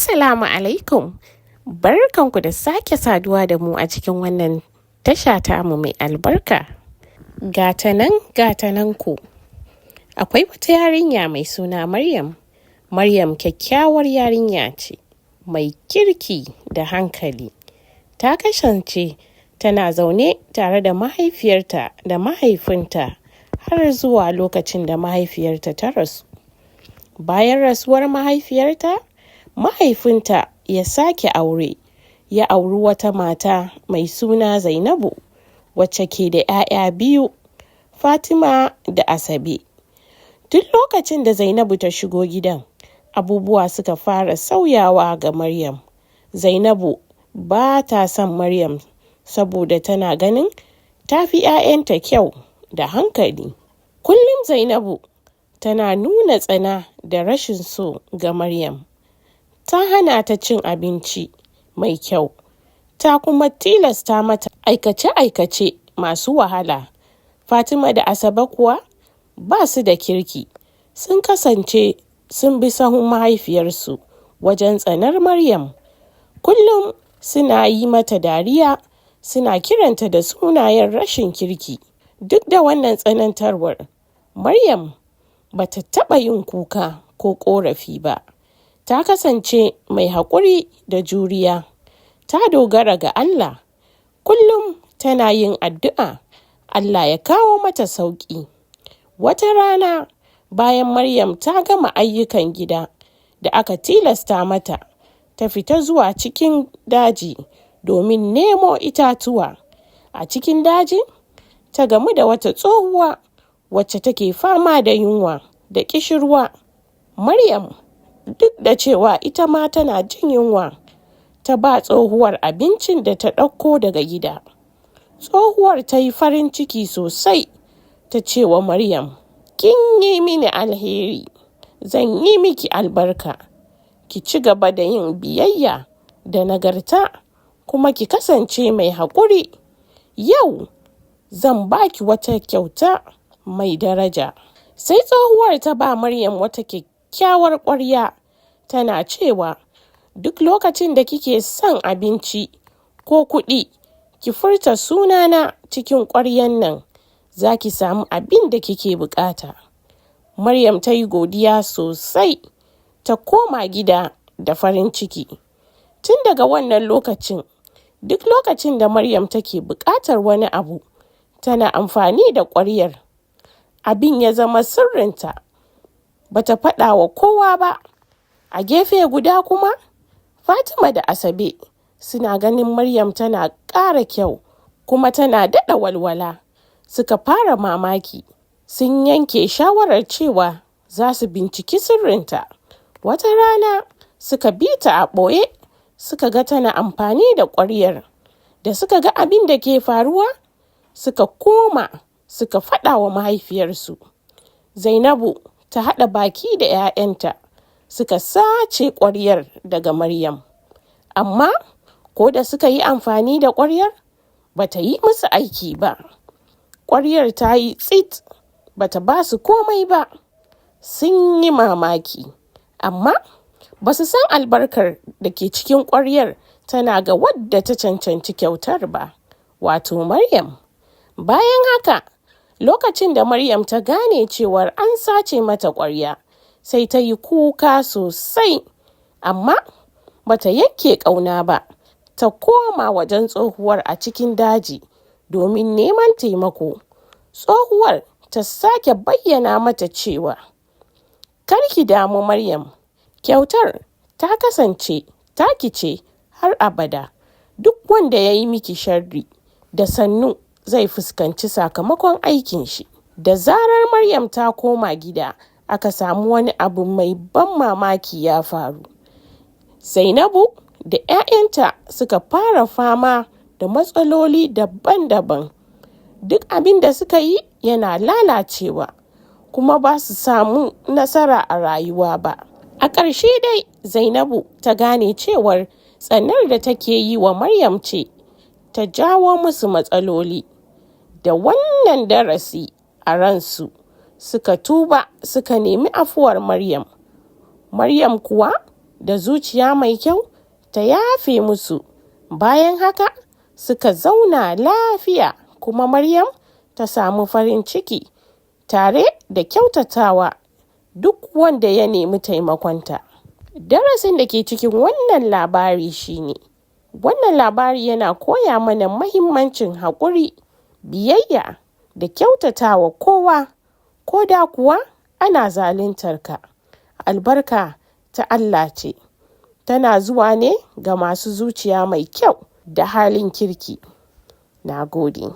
Assalamu alaikum! Barkanku da sake saduwa da mu a cikin wannan tasha tamu mai albarka. Gata nan gata nan ku. Akwai wata yarinya mai suna Maryam. Maryam kyakkyawar yarinya ce mai kirki da hankali. Ta kasance tana zaune tare da mahaifiyarta da mahaifinta har zuwa lokacin da mahaifiyarta ta rasu. Bayan rasuwar mahaifiyarta, mahaifinta ya sake aure, ya auri wata mata mai suna Zainabu, wacce ke da 'ya'ya biyu, Fatima da Asabe. Duk lokacin da Zainabu ta shigo gidan, abubuwa suka fara sauyawa ga Maryam. Zainabu ba ta son Maryam saboda tana ganin ta fi 'ya'yanta kyau da hankali. Kullum Zainabu tana nuna tsana da rashin so ga Maryam. Ta hana ta cin abinci mai kyau, ta kuma tilasta mata aikace-aikace masu wahala. Fatima da Asabe kuwa ba su da kirki, sun kasance sun bi sahun mahaifiyarsu wajen tsanar Maryam. Kullum suna yi mata dariya, suna kiranta da sunayen rashin kirki. Duk da wannan tsanantarwar, Maryam ba ta taɓa yin kuka ko ƙorafi ba. Ta kasance mai haƙuri da juriya. Ta dogara ga Allah. Kullum tana yin addu'a Allah ya kawo mata sauƙi. Wata rana bayan Maryam ta gama ayyukan gida da aka tilasta mata, ta fita zuwa cikin daji domin nemo itatuwa. A cikin dajin, ta gamu da wata tsohuwa wacce take fama da yunwa da ƙishirwa. Maryam, duk da cewa ita ma tana jin yunwa, ta ba tsohuwar abincin da ta ɗauko daga gida. Tsohuwar ta yi farin ciki sosai, ta ce wa Maryam, "Kin yi mini alheri, zan yi miki albarka. Ki ci gaba da yin biyayya da nagarta kuma ki kasance mai haƙuri. Yau zan ba ki wata kyauta mai daraja." Sai tsohuwar ta ba Maryam wata kyakkyawar ƙwarya, tana cewa, "Duk lokacin da kike son abinci ko kuɗi, ki furta sunana cikin ƙwaryan nan, za ki samu abin da kike buƙata." Maryam ta yi godiya sosai, ta koma gida da farin ciki. Tun daga wannan lokacin, duk lokacin da Maryam take buƙatar wani abu, tana amfani da ƙwaryar. Abin ya zama sirrinta, ba ta faɗa wa kowa ba. A gefe guda kuma, Fatima da Asabe suna ganin Maryam tana ƙara kyau kuma tana daɗa walwala. Suka fara mamaki, sun yanke shawarar cewa za su binciki sirrinta. Wata rana suka bi ta a ɓoye, suka ga tana amfani da ƙwaryar. Da suka ga abin da ke faruwa, suka koma suka faɗa wa mahaifiyarsu. Zainabu ta haɗa baki da 'ya'yanta suka sace ƙwaryar daga Maryam. Amma ko da suka yi amfani da ƙwaryar, ba ta yi musu aiki ba. Ƙwaryar ta yi tsit, ba ta ba su komai ba. Sun yi mamaki, amma ba su san albarkar da ke cikin ƙwaryar tana ga wadda ta cancanci kyautar ba, wato Maryam. Bayan haka, lokacin da Maryam ta gane cewar an sace mata ƙwarya, sai ta yi kuka sosai, amma ba ta yanke ƙauna ba. Ta koma wajen tsohuwar a cikin daji domin neman taimako. Tsohuwar ta sake bayyana mata cewa, "Kar ki damu Maryam, kyautar ta kasance taki ce har abada. Duk wanda ya yi miki sharri, da sannu zai fuskanci sakamakon aikin shi." Da zarar Maryam ta koma gida, aka samu wani abu mai ban mamaki ya faru. Zainabu da 'ya'yanta suka fara fama da matsaloli daban-daban. Duk abin da suka yi yana lalacewa, kuma ba su samu nasara a rayuwa ba. A ƙarshe dai Zainabu ta gane cewar tsanar da take yi wa Maryam ce ta jawo musu matsaloli. Da wannan darasi a ransu, suka tuba suka nemi afuwar Maryam. Maryam kuwa da zuciya mai kyau ta yafe musu. Bayan haka, suka zauna lafiya kuma Maryam ta samu farin ciki tare da kyautatawa duk wanda ya nemi taimakonta. Darasin da ke cikin wannan labari shine, wannan labari yana koya mana mahimmancin haƙuri, biyayya da kyautatawa kowa, ko da kuwa ana zaluntar ka. Albarka ta Allah ce, tana zuwa ne ga masu zuciya mai kyau da halin kirki. Na gode.